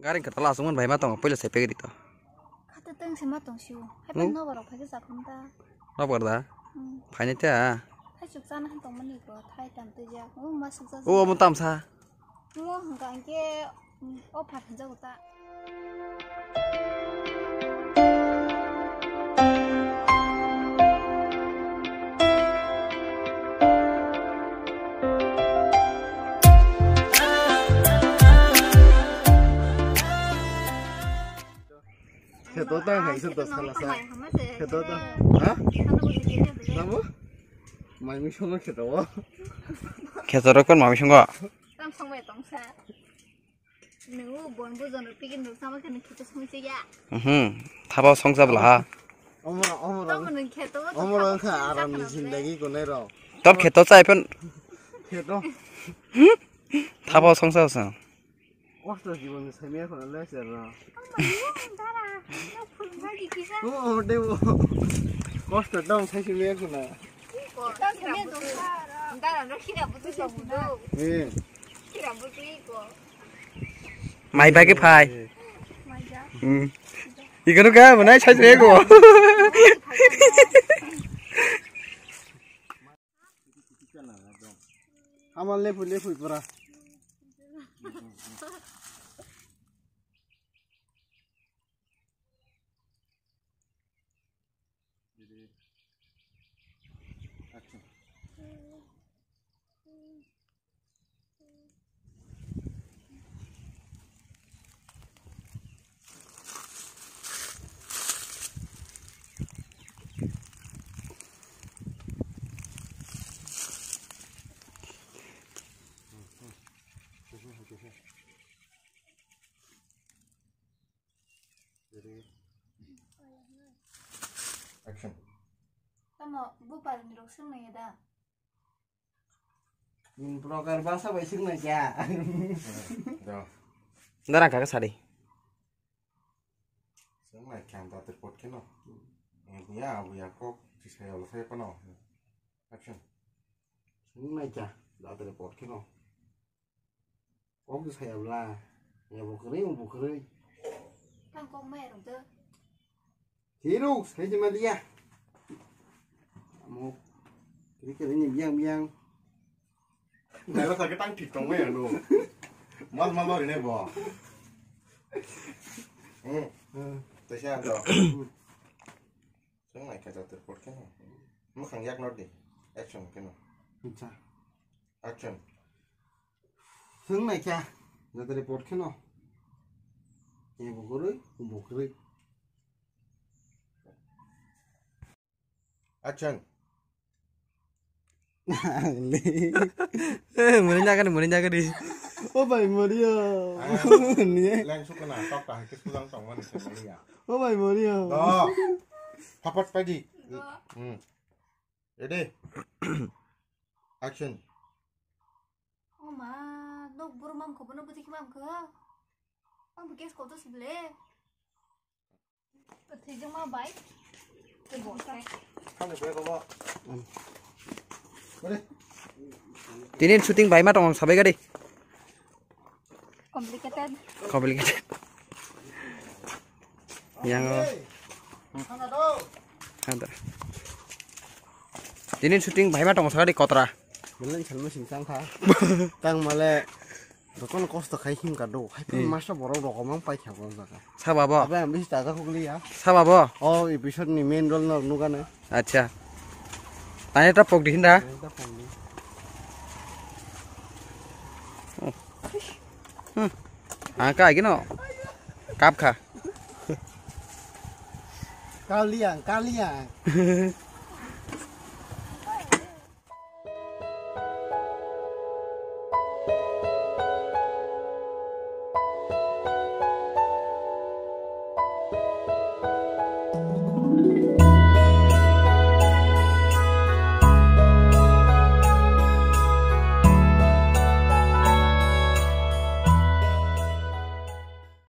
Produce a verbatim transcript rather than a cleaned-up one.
Gari khe tala aswk man bai ma tongo, puila sai pegri to. Khata teng se ma tong siu. Hai Hmm? Pen nobar rok phai khe chak hwn ta. Nobar da? Hmm. Phaini ta? Hai chuk chana han tong mani ko, thai tam twi jak. O ma suk jak. O, omo tam sa? Mo hwnkha hwnkhe, hmm, o phat hwn jago ta. Kheto ta hai se dos khala sa. Kheto ta. Ha? Namo? Mai mi songo kheto o. Kheto ro kon mai mi songo. Tam song mai tong sa. Nungu bon bujon ro pigin ro sama khe nung kheto song se ya. Mhm. Thaba song sa bla ha. Omoro, omoro. Tamo nung kheto o. Omoro kha aram ni zindagi ko nai ro. Tor kheto chai pen. Kheto. Thaba song sa sa. Kosto jibon ni saimaya khuna le serno. O, o, de o. Kosto tong sai saimaya khuna. Eh. Mai bagi phai. Hmm. Igano ga manai sai saimaya ko. Ama lepui lepui pura. Action. Tamo bupalni rok swngmaya da? Proker basa bai swngmaya kya? Do. Darang kaka sadi. Swngmaya kya da report kheno. Ya abu ya kok sisaya lo saya pano. Action. Swngmaya kya da report kheno. Kok bwsaya bwla. Abo kwrwi, obo kwrwi. Tang kok maya rwng tw. Hiruk, sai se ma diya. Amo. Kwrwi kwrwi ni biyang biyang. Naila thake tang thik tong maya no. Mal mal ri ne bo. Hmm. Hmm. Tesa do. Swng nai kha jat report kheno. Mwkhang yak nor di. Action kheno. Acha. Action. Swng nai kha jat report kheno. Ebo kwrwi, obo kwrwi. Action. Eh, muni jaga ni, muni jaga ni. O bai, mori o. Ni. Leng sukuna, tok ta, hikis pulang tong mani se mori ya. O bai, mori o. Do. Papat pagi. Hmm. Ready? Action. O ma, nok buru mam kho, bono buji khe mam kho. Ang bo gas kotor se ble. Thwijak ma bai. Khe bo khe. Tini shooting bai ma tong sabai gari. Complicated. Complicated. Yang. Ada. Tini shooting bai ma tong sagadi kotra. Belai salmo sing tang kha. Tang male dokon kosto khai him ka do. Hai pun masa borok rok mang pai kha bon jaga. Saba bo. Abe am bisi taja khugli ya. Saba bo. O episode ni main role no nugane. Acha. Tani ta pok dihin da. Tani ta pok di. Hmm. Angka agino. Kap kha. Kaliang, kaliang.